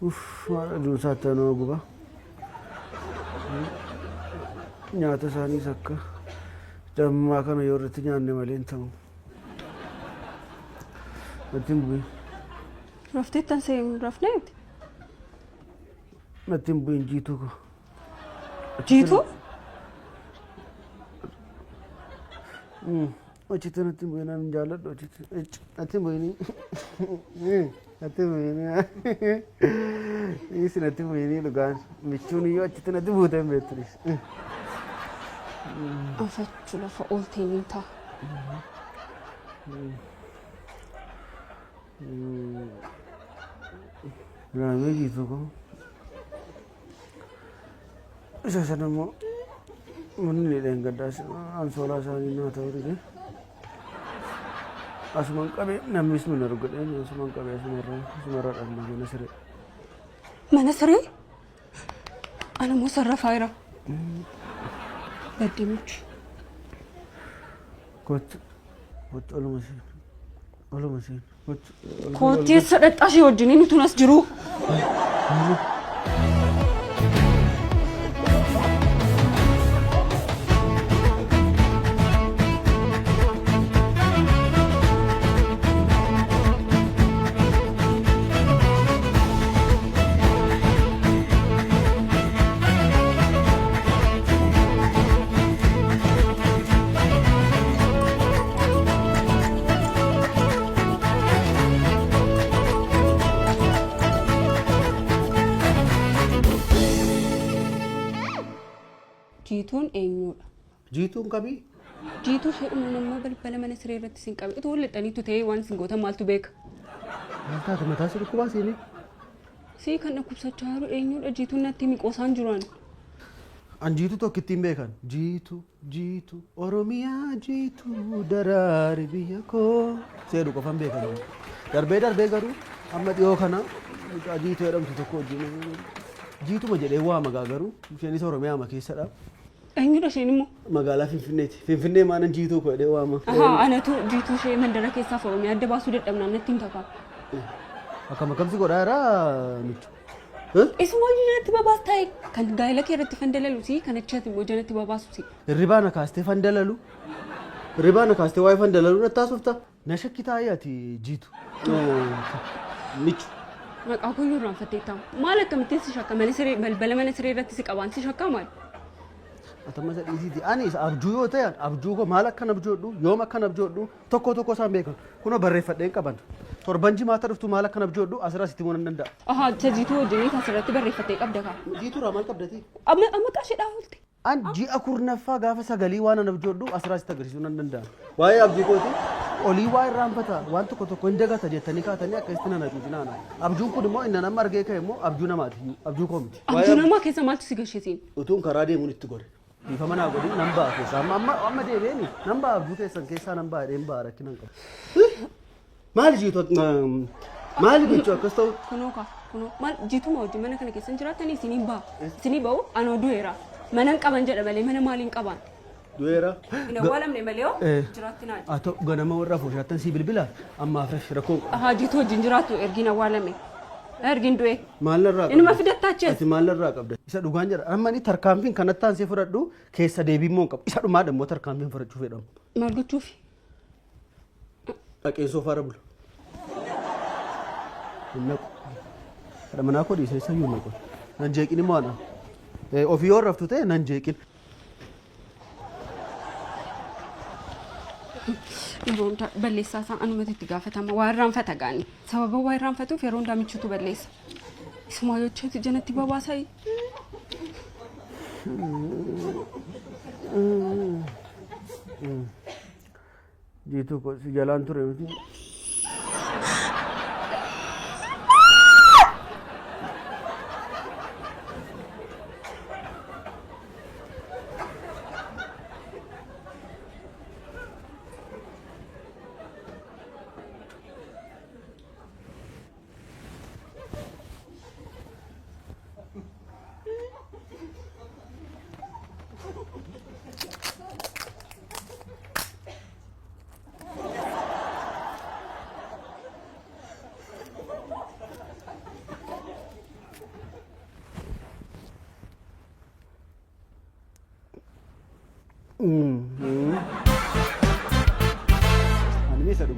Uff maal aduun isaatti nama guba. Nyaata isaaniis akka dammaa kana yoo irratti nyaanne malee hin ta'u. Natti hin bu'in. Rafteettan see hin rafnee miti. Natti hin bu'in jiituu koo. Jiituu? Achitti natti hin bu'in ani jaalladhu achitti. Natti hin bu'in. Natti hin bu'in. Dhiisi natti hin bu'in dhugaan. Michuun iyyuu achitti natti buutee hin beektu dhiisi. Afachuu lafa ooltee ni ta'a. Raamee jiituu koo. Isa sana immoo manni dheengaddaa ansoolaa isaanii naa ta'uu dide. Asuman qabee namnis nu hin argu jedheen asuman qabee asumarra dhabna mana siree. Mana siree? Ana immoo sarrafaa jira. Baddee michu. Kottu kottu oluma seen oluma seen kottu. Kootti eessa dhaqxaa ishee wajjin inni tun as jiru. Jiituun eenyuudha? Jiituun kamii? Jiituu ishee nama balbala mana siree irratti isin qabe. Utuu wal lixxaniitu ta'ee waan isin gootan maaltu beeka? Maal taate mataa si dhukkubaa siinii? Sii kan dhukkubsachaa jiru eenyudha? Jiituun natti himi qoosaan jiru ani. An jiituu tokkittiin beekan. Jiituu, jiituu, Oromiyaa jiituu daraari biyya koo. Seedhu qofan beekan. Darbee darbee garuu amma dhiyoo kana mucaa jiituu jedhamtu tokko wajjin jiituma jedhee waama gaa garuu isheenis Oromiyaa ma keessadha. Eenyudha isheen immoo? Magaalaa Finfinneeti. Finfinnee maanan jiituu koo jedhee waama. Ahaa, anatu jiituu ishee mandara keessaaf Oromiyaa adda baasuu dadhabnaan natti himta kaa. Akkam akkam si godhaa jira michu. Isuma hojii jalatti babaas taa'e kan gaa'ela kee irratti fandalalu si kan achi immoo jalatti babaasu si. Hirribaa na kaastee fandalalu. Hirribaa na kaastee waa'ee fandalalu natti haasofta. Na shakki taa'ee ati jiitu. Michu. Maqaa koo iyyuu irraanfattee taa'u. Maal akkamittiin si shakka mana siree balbala mana siree irratti si qabaan si shakkaa maal? Ati amma isa dhiisiiti. Ani isa abjuu yoo ta'e abjuu koo maal akkan abjoodhu yoom akkan abjoodhu tokko tokko isaan beekan. Kunoo barreeffadheen qaban. Torban jimaata dhuftu maal akkan abjoodhu asirraa sitti himuu nan danda'a. Ahaa isa jiituu wajjin asirratti barreeffattee qabda kaa. Jiituurraa maal qabdati? Amma amma qaashee dhaa oolte. An ji'a kurnaffaa gaafa sagalii waan an abjoodhu asirraa sitti agarsiisuu nan danda'a. Waa'ee abjuu kooti olii waa irraanfata waan tokko tokko hin dagata jettanii kaatanii akkasitti nan hacuucinaa ana. Abjuun kun immoo inni nama argee ka'e immoo abjuu namaati abjuu koo miti. Abjuu namaa keessa maaltu si gasheesiin? Utuun karaa deemuun itti gore. Dhiifama naa godhi nan ba'a keessaa amma amma amma deebi'eeni nan ba'a abjuu keessan keessaa nan ba'a jedheen ba'a rakkina hin qabu. Maali jiitu maali gochuu akkas ta'u? Kunoo kaa kunoo maal jiituma wajjin mana kana keessa hin jiraattanii isinii ba'a isinii ba'u anoo du'eera mana hin qaban jedha malee mana maaliin qabaan. Du'eera. Hin awwaalamne malee hoo jiraatti naa. Haa ta'u ganama warra afooshaattan sii bilbila ammaaf rafi rakkoo. Ahaa jiituu wajjin jiraattu ergiin awwaalame ergiin du'e. Maal narraa Inuma fidattaa achi as. Ati maal narraa qabda? Isa dhugaan jedha. Amma inni tarkaanfiin kanatti aansee fudhadhu keessa deebii immoo hin qabu. Isa dhumaadha immoo tarkaanfiin fudhachuu fedhamu. Maal gochuufi? Dhaqeen soofaarra bula. Hin naqu. Haadha manaa koo dhiisee isayyuu hin naqu. Nan jeeqin immoo ana. Ofii yoo raftu ta'e nan jeeqin. Yeroo hundaa balleessaa isaa anumatu itti gaafatama. Waa irraanfata gaani. Sababa waa irraanfatuuf yeroo hundaa michuutu balleessa. Isumaa yocheetu jalatti babaasaa. Jiituu koo si jalaan ture miti.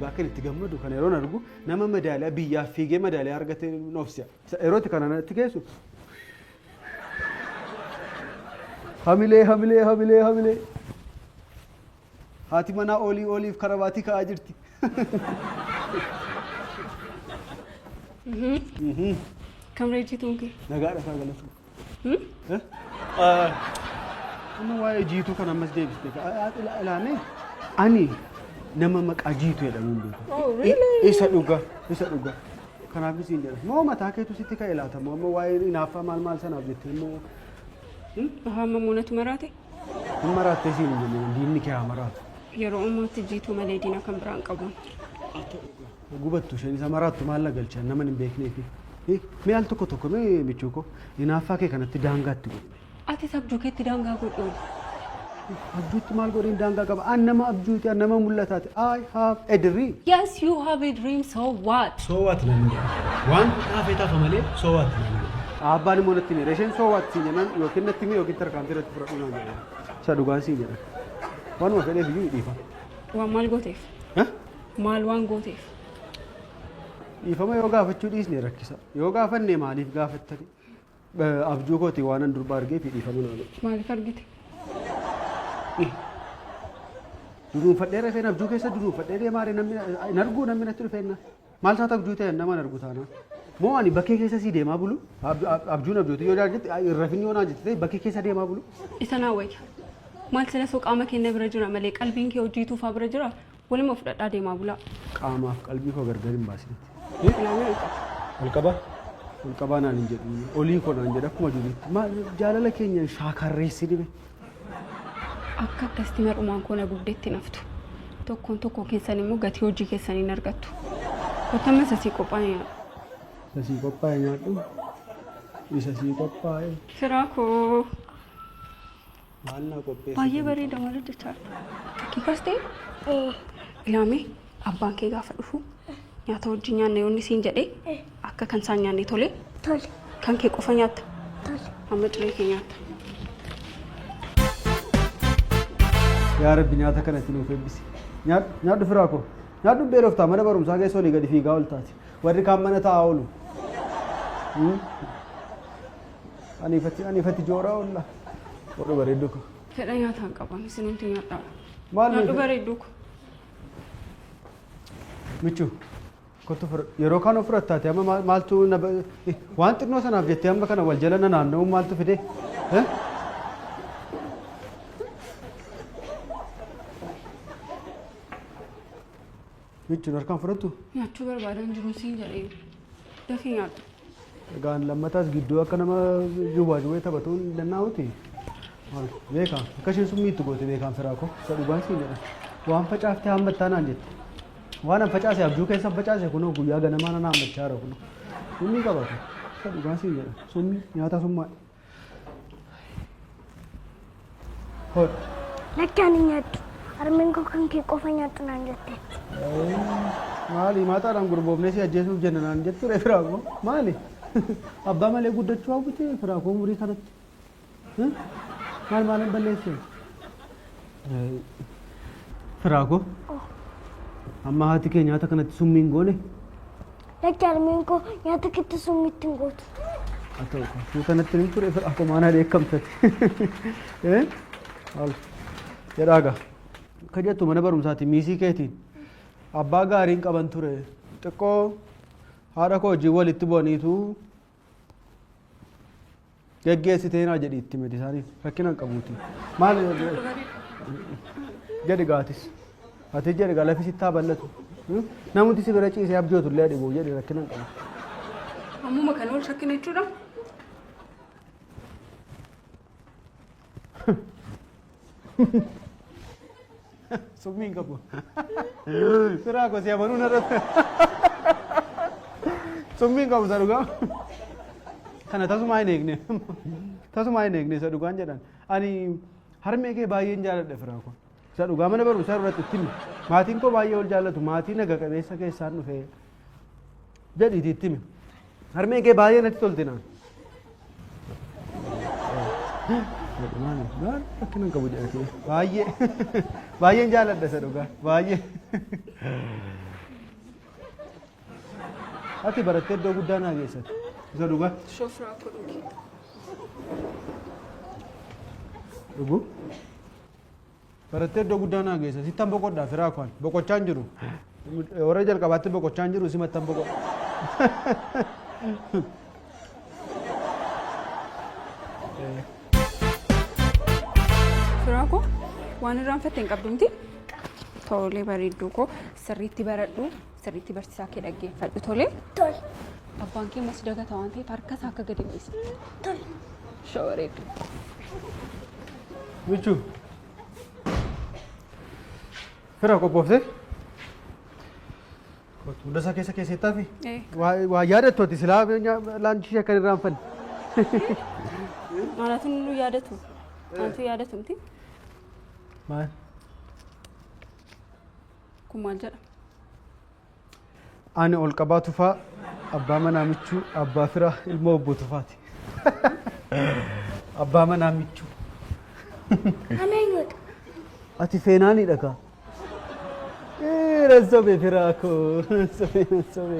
dhugaa kan itti gammadu kana yeroon argu nama madaaliyaa biyyaaf fiigee madaaliyaa argatee noofsi'a. Yeroo itti kana natti geessu. Hamilee hamilee hamilee hamilee. Haati manaa olii oliif karabaatii ka'aa jirti. Kam reejjituun kee? Nagaadha kaa galatu. Amma waa'ee jiituu kan ammas deebiste ilaane ani nama maqaa jiituu jedhamu hin beeku. Oh, really? Isa dhuga isa dhuga. Kanaaf isiin jedha. Moo mataa keetu sitti ka'e laata moo amma waa'ee hinaaffaa maal maal sanaaf jettee immoo Ahaa, mammoonatu maraate? Hin maraattee siin hin jenne diinni kee haa maraatu. Yeroo ammaatti jiituu malee diina kan biraan qabu. Gubattu isheen isa maraattu maal na galcha nama hin beekneefi. Mee al tokko tokko mee michuu koo hinaaffaa kee kanatti daangaatti godhi. Atis abjuu keetti daangaa godhu. Abjuutti maal godheen daangaa qaba? An nama abjuuti, an nama mul'ataati. I have a dream. Yes, you have a dream, so what? So what naan jedha. Waan hafe tafa malee so what naan jedha. Abbaan immoo natti hime. Isheen so what siin jennaan yookiin natti hime yookiin tarkaanfii irratti fudhadhu naan jedha. Isa dhugaan siin jedha. Waanuma fedheef iyyuu dhiifama. Waan maal gooteef? Maal waan gooteef? Dhiifama yoo gaafachuu dhiisne rakkisa. Yoo gaafanne maaliif gaafattani? Abjuu kooti waan an durba argee fi dhiifama naa godhu. Maaliif argite? Dunuunfadhee rafeen abjuu keessa dunuunfadhee deemaa namni hin arguu namni natti dhufeenna. Maal taata abjuu ta'e nama hin argu taanaan. Moo ani bakkee keessa sii deemaa bulu? Abjuun abjuuti yoo jette rafin yoo naan jette ta'e bakkee keessa deemaa bulu. Isa naa wayya. Maal sila soo qaama keenya bira jira malee qalbiin kee hojii tuufaa bira jira. Waluma fudhadhaa deemaa bulaa. Qaamaaf qalbii koo gargar hin baasinetti. Ilaamee ol qaba. Ol qabaa? Ol qabaa naan hin jedhu. Olii koo naan jedha akkuma duriitti. Maal jaalala keenya shaakarreessi dhibe. Akka akkasitti mar'umaan koo na gubdeetti naftu. Tokkoon tokko keessan immoo gatii hojii keessanii hin argattu. Kottamma isa sii qophaa'e nyaadhu. Isa sii qophaa'e nyaadhu. Isa sii qophaa'e. Firaa koo Maal naa qopheesse? Baay'ee bareeda maal hojjechaa jirta? Fakkii kaastee? Ilaamee abbaan kee gaafa dhufu nyaata wajjin nyaanna yoo inni siin jedhee akka kan isaan nyaanne tole Tole. Kan kee qofa nyaatta. Tole. Amma ciree kee nyaatta. Yaa Rabbi nyaata kanatti nuuf eebbisi. Nyaadhu firaa koo. Nyaadhu beeloftaa mana barumsaa keessa olii gadi fiigaa ol taati. Warri kaan mana taa'aa oolu. Ani ifatti jooraa oolla. Godhu bareedduu koo. Fedha nyaataa hin qaban isinumti nyaadhaa. Maal Nyaadhu bareedduu koo. Michuu kottu fudhadhu. Yeroo kaan of fudhattaati amma maaltu na waan xinnoo sanaaf jettee amma kana wal jala na naanna'uun maaltu fide? Eh? Michuun harkaan fudhattu? Nyaachuu barbaadan jiru siin jedhee. Dafii nyaadhu. Egaan lammataas gidduu akka nama juwwaa juwwee taphatuun hin danda'amuti. Maal beekaa akka isheen summii itti goote beekaan firaa koo isa dhugaan siin jedha. Waan facaaftee haammattaa naan jette. Waan an facaase abjuu keessa facaase kunoo guyyaa ganamaa nan haammachaa jira kunoo. Summii qabata. Isa dhugaan siin jedha. Summii nyaata summaa. Hodhu. Lakki ani nyaadhu. Harmeen koo kan kee qofa nyaadhu naan jette. Maali maataadhaan gurboofnee si ajjeesuuf jenna naan jettu ree firaa koo. Maali? Abbaa malee guddachuu hawwite firaa koo umurii kanatti. Maal maalan balleesse? Firaa koo. Amma haati kee nyaata kanatti summii hin goone? Lakki harmeen koo nyaata keetti summii itti hin gootu. Haa ta'u kan fuuta natti hin ture firaa koo maanaa dheekkamtati. Maal jedhaa gaa. Akka jettu mana barumsaati miisii keetiin abbaa gaariin qaban ture xiqqoo haadha koo wajjin walitti bu'aniitu geggeessitee naa jedhi itti miti isaaniif rakkina hin qabuuti. Maal jedhi gaatis. Ati jedhi gaa lafi sitti haa bal'atu. Namuti si bira ciisee abjootu illee dhibu jedhi rakkina hin qabu. Ammuma kana ol shakkina jechuudha. Summii hin qabu. Firaa koo si amanuu narratti. Summii hin qabu isa dhugaa. Kana tasumaa hin eegne. Tasumaa hin eegne isa dhugaan jedhan. Ani harmee kee baay'een jaaladha firaa koo. Isa dhugaa mana barumsaa irratti itti himi. Maatiin koo baay'ee ol jaallatu. Maatii naga qabeessa keessaan dhufe. Jedhiitii itti himi. Harmeen kee baay'ee natti tolti naan. Jedhu maali? Maal rakkina hin qabu jedhatee. Baay'ee baay'een jaaladha isa dhugaa. Baay'ee. Ati barattee iddoo guddaa naa geessate. Isa dhugaa. Shoofiraa koo dhugi. Dhuguu. Barattee iddoo guddaa naa geessa. Sittan boqodhaa firaa koo ani. Boqochaa hin jiru. Warra jalqabaatti boqochaa hin jiru simattan boqodha. Firaa koo waan irraanfatte hin qabdu miti? Tolee bareedduu koo sirriitti baradhu sirriitti barsiisaa kee dhaggeeffadhu tolee. Tole. Abbaan kee immoo si dagata waan ta'eef harka isaa akka gadi hin dhiisne. Tole. Shoo bareeddu. Michuu. Fira qophooftee? Kottu hunda isaa keessa keessettaafi? Ee. Waa yaadattu ati silaa laanchii akka hin irraanfanne. Anatu nu yaadatu. Anatu yaadatu miti. Maal? Kun maal jedha? Ani ol qabaa Tufaa, abbaa manaa Michuu, abbaa firaa, ilma obbo Tufaati. Abbaa manaa Michuu. Ana eenyudha? Ati feenaanidha kaa. Nan sobe firaa koo, nan sobe, nan sobe.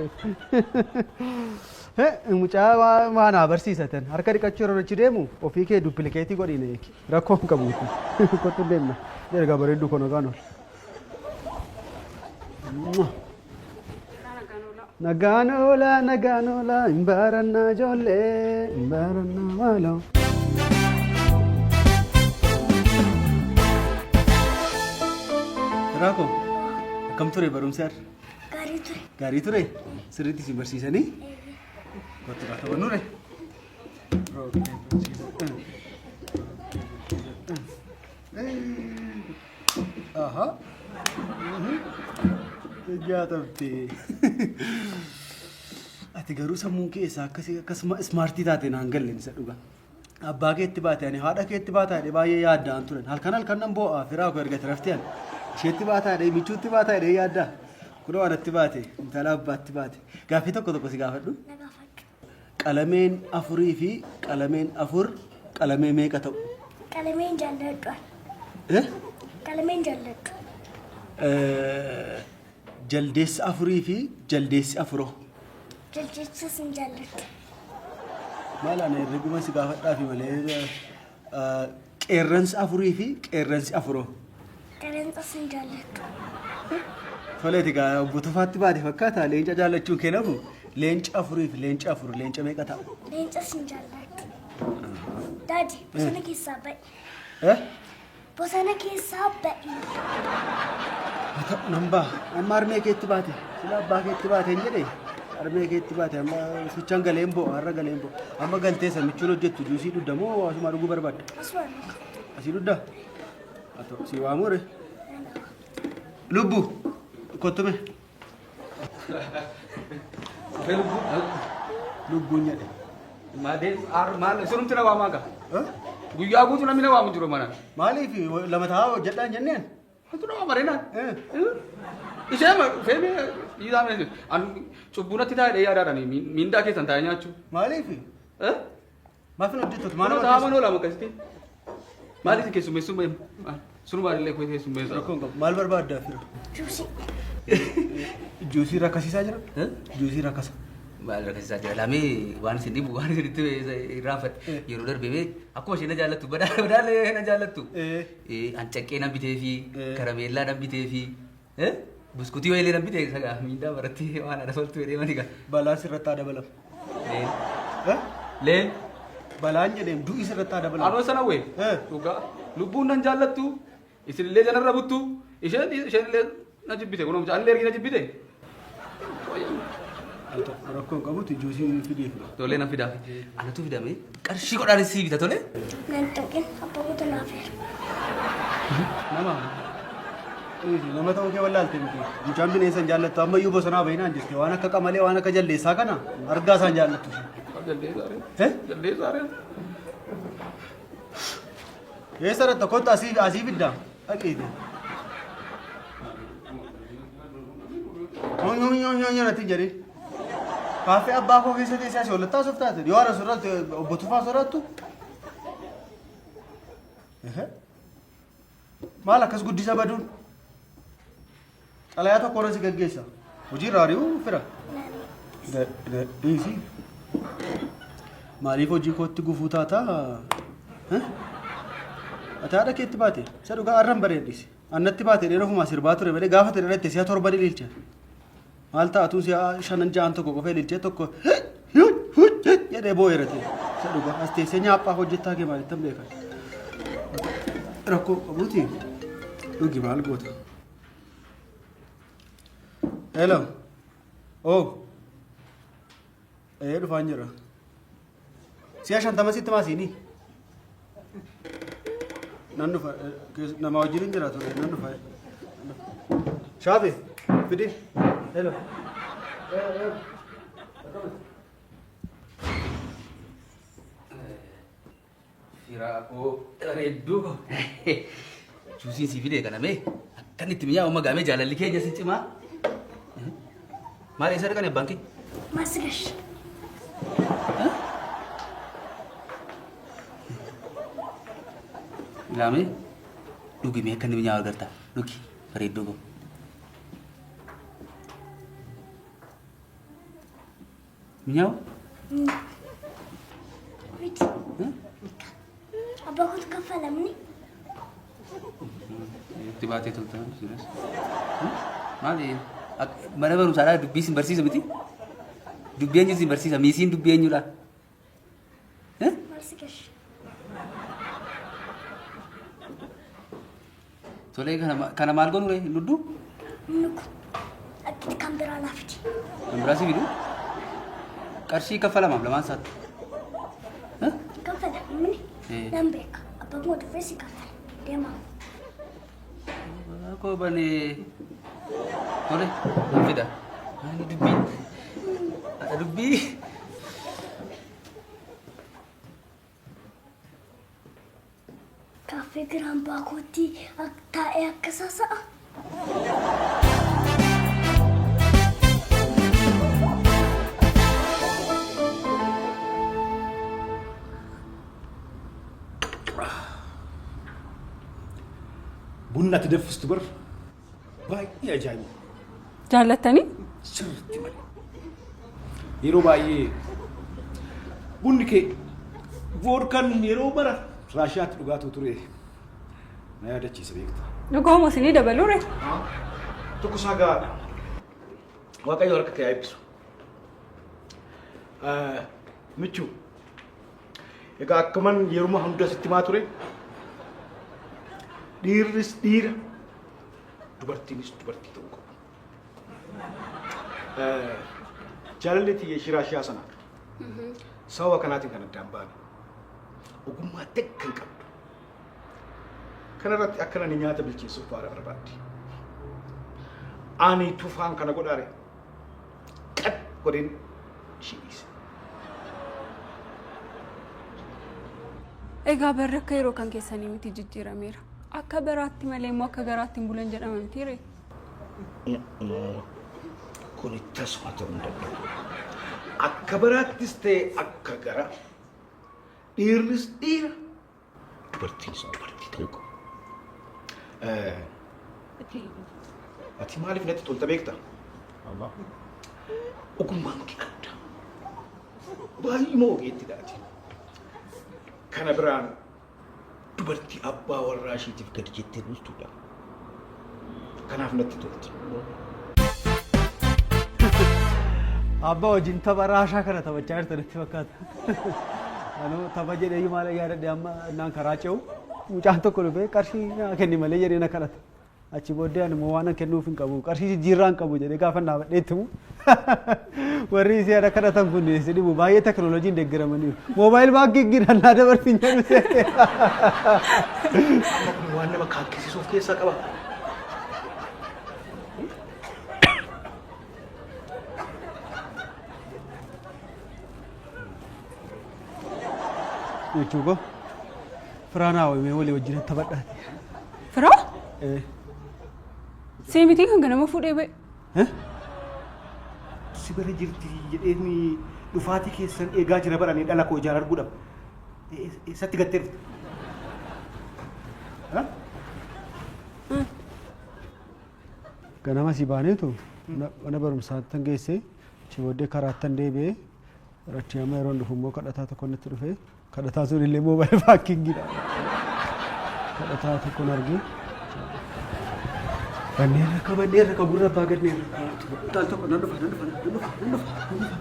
Mucaa waa naa barsiisatan harka dhiqachuu yeroo achi deemu ofii kee duppilikeetii godhii na eegi. Rakkoo hin qabu. Kottu deemna. Ergaa bareedduu koo nagaan ool. Nagaan oolaa, nagaan oolaa, hin barannaa ijoollee, hin barannaa maaloo. Firaa koo akkam ture barumsi har'a? Gaarii ture. Gaarii ture? Sirriitti si barsiisanii? Kottu kaa taphannu re. Aha. Jaatamte. Ati garuu sammuun kee eessaa akkasii akkasuma ismaartii taate naan galle isa dhugaa. Abbaa keetti baate ani haadha keetti baataa jedhee baay'ee yaaddaan turan. Halkan halkan nan boo'a firaa koo erga raftee ani. Isheetti baataa jedhee michuutti baataa jedhee yaaddaa. Kunoo anatti baate intala abbaatti baate. Gaaffii tokko tokko si gaafadhu. Na gaafadhu. Qalameen afurii fi qalameen afur qalamee meeqa ta'u? Qalameen jaalladhu ani. Eh? Qalameen jaalladhu. Jaldeessi afurii fi jaldeessi afuroo. Jaldeessas hin jaalladhu. Maal ana herreguma si gaafadhaafi malee qeerransi afurii fi qeerransi afuroo. Qeerransas hin jaalladhu. Toleeti gaa obbo Tufaatti baate fakkaata leenca jaallachuun kee nafu leenca afurii fi leenca afur leenca meeqa ta'a? Leencas hin jaalladhu. Daadi bosona keessaa ba'i. Eh? Bosona keessaa ba'i. Haa ta'u nan ba'a. Amma harmee keetti baate. Sila abbaa keetti baate hin jedhee. Harmee keetti baate amma fichaan galeen bo'o har'a galeen bo'o. Amma galtee samichuun hojjettu juusii dhugda moo asuma dhuguu barbaadda? Asuma dhuga. Asii dhugdaa? Haa ta'u si waamuu re. Lubbu kottume. Dhufee lubbuu. Lubbuun jedhe. Maadee maal isinumti na waamaa gaa. Eh? Guyyaa guutuu namni na waamu jiru mana. Maaliif lama taa'aa hojjedhaan jenneen? Maaltu na waama reenaan? Eh. Ishee ma dhufee mee dhiisaa mee an cubbuu natti taa'ee yaadaadhaan miindaa keessan taa'ee nyaachuu. Maaliif? Eh? Maaf hin hojjettu? Maal Maal nama taa'aa mana oolaa akkasitti? Maal isin keessummeessuu mee? Sunumaan illee koo keessummeessa. Rakkoo hin qabu. Maal barbaaddaa fira? Juusii. Juusii rakkasiisaa jira? Eh? Juusii rakkasa. Maal rakkasiisaa jira? Lamee waan isin dhibu waan isinitti irraanfadhe yeroo darbe bee akkuma isheen na jaallattu badaalee na jaallattu. Ancaqqee nan bitee fi karameellaa nan bitee fi buskutii wayiilee nan bitee sagaa miindaa barattee waan haadha toltu jedhee mani gaa. Balaa sirratti haa dabalamu. Leen. Eh? Leen. Balaan jedheem du'i sirratti haa dabalamu. Anoo sana wee. Eh. Dhugaa. Lubbuun nan jaallattu. Isinillee janarra buttu. Isheen isheenillee na jibbite kunoo mucaan illee ergi na jibbite. Rakkoo hin qabuti juusii fidiif. Tolee nan fidaaf. Anatu fidame qarshii godhaan sii bita tolee. Nan tuqin abbaa kootu naaf heera. Nama. Nama ta'uu kee wallaalte miti. Mucaan bineensa hin jaallattu ammayyuu bosonaa bahinaan jirti. Waan akka qamalee waan akka jaldeessaa kana argaa isaan jaallattu. Jaldeessaa ree. Eh? Jaldeessaa ree. Eessa irratti kottu asii asii fidda. Dhaqiiti. Nyoonyoonyoonyoon natti hin jedhin. Kaaffee abbaa koo keessa teessee asii ollattaa osoo taate yoo haadha soraattu obbo Tufaa soraattu. Maal akkas guddisa baduun? Xalayaa tokko irra si gaggeessa. Hojii irraa ari'uu fira. Dhiisi. Maaliif hojii kootti gufuu taataa? Ati haadha keetti baate isa dhugaa arran bareeddisi. Annatti baate dheera ofumaa sirbaa ture malee gaafa ta'e irratti si'a 7 ililcha. Maal taatu si'a 5 6 tokko qofa ililchee tokko jedhee boo'eera ta'e. Isa dhugaa as teessee nyaaphaa hojjettaa kee maalittan beekan. Rakkoo qabuuti dhugi maal goota. Hello. Oh. Ee dhufaan jira. Si'a 50 sitti maasiini. Nan dhufa nama wajjin hin jira ture nan dhufa. Shaafi fidi. Hello. Firaa koo bareedduu koo. Juusiin sii fidee kana mee akkan itti mi'aawu magaamee jaalalli keenya si cimaa. Maal eessa dhaqan abbaan kee? Maasigash. Ilaamee dhugi mee akka inni mi'aawu agarta. Dhugi bareedduu koo. Mi'aawu? Miti. Abbaa kootu kaffalamni. Itti baatee toltaa jiras. Maali mana barumsaadhaa dubbii sin barsiisu miti? Dubbii eenyu sin barsiisa? Miisiin dubbii eenyudha? Maasigash. Tolee kana maal goonu ree? Hin dhudduu? Nuku. Akkitti kan biraa naaf fidi. Kan biraa si fidu? Qarshii kaffalamaaf lamaan isaatti. Kaffalamni. Nan beeka. Abbaan koo dhufee si kaffala. Deemaa. Koo banee. Tole, nan fida. Maali dubbii? Haadha dubbii. Kaaffee Giraan Baakootti taa'ee akka saasa'a. Bunni ati danfistu bar baay'ee ajaa'iba. Jaallattanii? Sirriitti malee. Yeroo baay'ee bunni kee voodkaan yeroo mara Raashiyaatti dhugaatu ture. Na yaadachiisa beekta. Dhugauma isinii dabaluu ree? Tokko isaa gahaadha. Waaqayyo harka kee haa eebbisu. Michuu, egaa akkuman yeruma hunda sitti himaa ture, dhiirris dhiira, dubartiinis dubartii ta'uu qabu. Jaalallee tiyya ishii Raashiyaa sana sababa kanaatiin kan addaan baane. Ogummaa takka hin qabdu. Kanarratti akka ani nyaata bilcheessuuf faara barbaaddi. Ani tufaan kana godhaare qad godheen ishii dhiise. Egaa barri akka yeroo kan keessanii miti jijjiirameera. Akka baraatti malee immoo akka garaatti hin bulan jedhama miti ree? Kuni tasuma ta'uu hin danda'u. Akka baraattis ta'e akka gara dhiirris dhiira dubartiinis dubartii ta'uu qabu. Ati maaliif natti tolta beekta? Ogummaan kee adda. Baay'ee ogeettidha ati. Kana biraan dubartii abbaa warraa ishiitiif gadi jettee bultuudha. Kanaaf natti tolti. Abbaa wajjin tapha raashaa kana taphachaa jirta natti fakkaata. Anuu tapha jedhee maal yaadadhe amma naan karaa ce'u mucaan tokko dhufee qarshii naa kenni malee jedhee na kadhata. Achi booddee ani immoo waan an kennuuf hin qabu qarshii jijjiirraa hin qabu jedhee gaafa dhaabadhee itti himu. Warri isii ana kadhatan kun si dhibu baay'ee teknooloojiin deeggaramaniiru. Moobaayil baankiingiidhaan naa dabarsin jedhu seete. Amma kun waan nama kaakkisiisuuf keessaa qaba. Jechuu koo firaa naa wayimee walii wajjin taphadhaati. Firaa? See miti kan ganama fuudhee ba'e. Si bira jirti jedheen dhufaatii keessan eegaa jira baranii dhala koo ijaan arguudhaaf. Eessatti gattee dhufte? Ganama si baaneetu mana barumsaatti tan geessee Achi booddee karaattan deebi'ee achi amma yeroon dhufu immoo kadhataa tokko natti dhufe. Kadhataa sun illee mobile bankingiidha. Kadhataa tokkon argee. Banneen rakka banneen rakka gurra abbaa ganneen rakka. Taal tokko nan dhufa nan dhufa nan dhufa nan dhufa nan dhufa.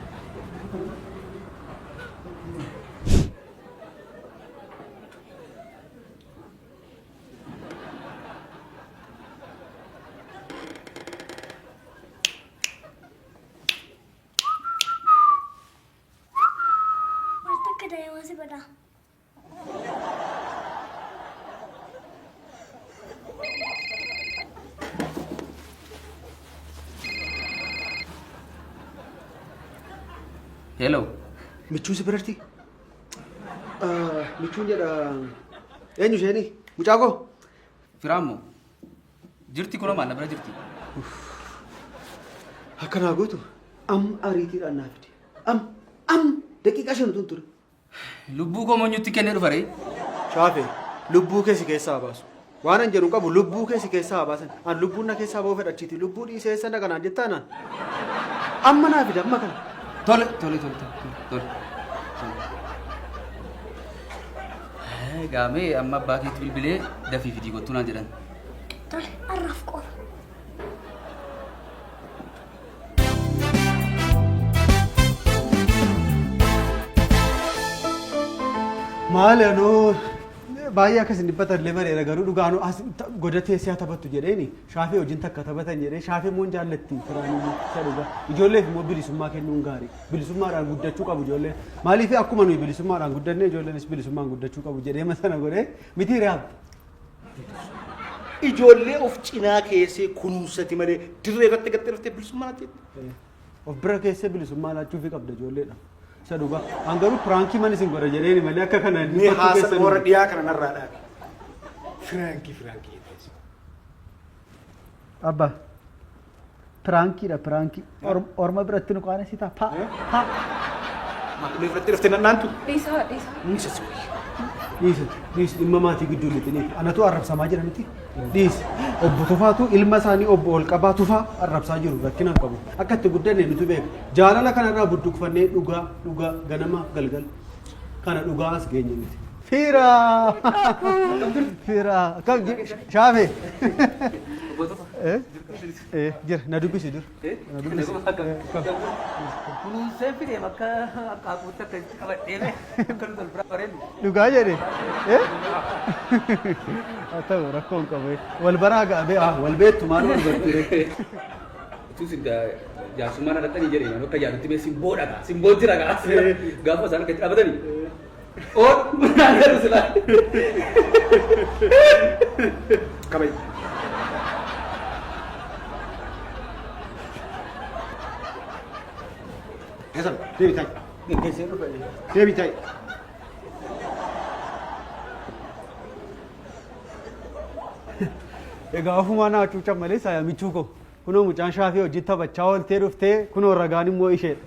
Maal takka daa'ima si godha. Hello. Michuun si biratti? Michuun jedha. Eenyu isheeni? Mucaa koo? Firaammoo. Jirti kunoo maal na bira jirti. Akka naa gootu amma ariitiidhaan naa fidi. Am am daqiiqaa 5 utuu hin turin. Lubbuu koo moonyutti kennee dhufa ree? Shaafe lubbuu kee si keessaa haa baasu. Waan an jedhu hin qabu lubbuu kee si keessaa haa baasan. An lubbuun na keessaa ba'uu fedha achiiti. Lubbuu dhiisee eessa dhaqa naan jettaa naan. Amma naa fidi amma kana. Tole tole tole tole tole. Gaamee amma abbaa keetti bilbilee dafii fidii kottuu naan jedhan. Tole har'aaf qofa. Maali anoo baay'ee akkas hin dhiphatan illee bareera garuu dhugaa anoo as goda teessee haa taphattu jedheeni shaafee wajjin takka taphatan jedhee shaafee immoo hin jaallatti firaan immoo isa dhugaa ijoolleef immoo bilisummaa kennuun gaarii bilisummaadhaan guddachuu qabu ijoolleen maaliif akkuma nuyi bilisummaadhaan guddanne ijoolleenis bilisummaan guddachuu qabu jedhee sana godhee miti re'aab. Ijoollee of cinaa keessee kunuunsati malee dirree irratti gattee dhuftee bilisummaa natti jette. Of bira keessee bilisummaa laachuufii qabda ijoolleedha. Isa dhugaa. An garuu piraankii man isin godha jedheeni malee akka kana Mee dhiphachuu haasa keessan warra dhiyaa kana narraa dhaabi. Firaankii firaankii jettees. Abba. Piraankiidha piraankii. Orma biratti nu qaanessitaa? Pa pa. Maal ulee fudhattee dhuftee nan dhaantu? Dhiisaa dhiisaa. Isa si wayya. Dhiisi dhiisi dhimma maatii gidduu lixiniif. Anatu arrabsamaa jira miti. Dhiisi. Obbo Tufaatu ilma isaanii obbo Olqabaa Tufaa arrabsaa jiru rakkina hin qabu. Akka itti guddanne nutu beeka. Jaalala kanarraa budduqfannee dhugaa dhugaa ganamaaf galgala. Kana dhugaa as geenye miti. Fiira! Fiira! Akkam shaafe? Eh? Eh, jira na dubbisi dur. Na dubbisi. Kunuunsee fideem akka akkaakuutti akka itti qabadhee akka nuti wal biraa bareednu. Dhugaa jedhe. Eh? Haa ta'u rakkoo hin qabu. Wal baraa ga'a bee wal beektu maal wal bartu ree. Utuu isin jaarsummaan dhalattanii jedhe akka yaadutti mee simboo dhagaa simboo jira gaa gaafa isaan akka itti dhaabatanii. Oon naan jedhu silaa. Kabaji. Eessa deebi taa'i. Geggeessee dhufe. Deebi taa'i. Egaa ofumaa naa cuucan malee saaya michuu koo. Kunoo mucaan shaafii hojii taphachaa ooltee dhuftee kunoo ragaan immoo isheedha.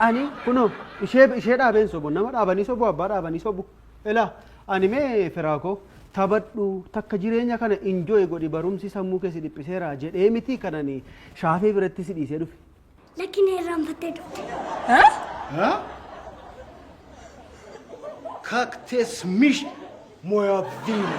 Ani kunoo ishee ishee dhaabeen sobu nama dhaabanii sobu abbaa dhaabanii sobu. Ilaa ani mee firaa koo taphadhu takka jireenya kana enjoy godhi barumsi sammuu kee si dhiphiseera jedhee miti kanani shaafee biratti si dhiisee dhufe. Lakki na irraanfattee dhufte. Как ты смеешь моя вина?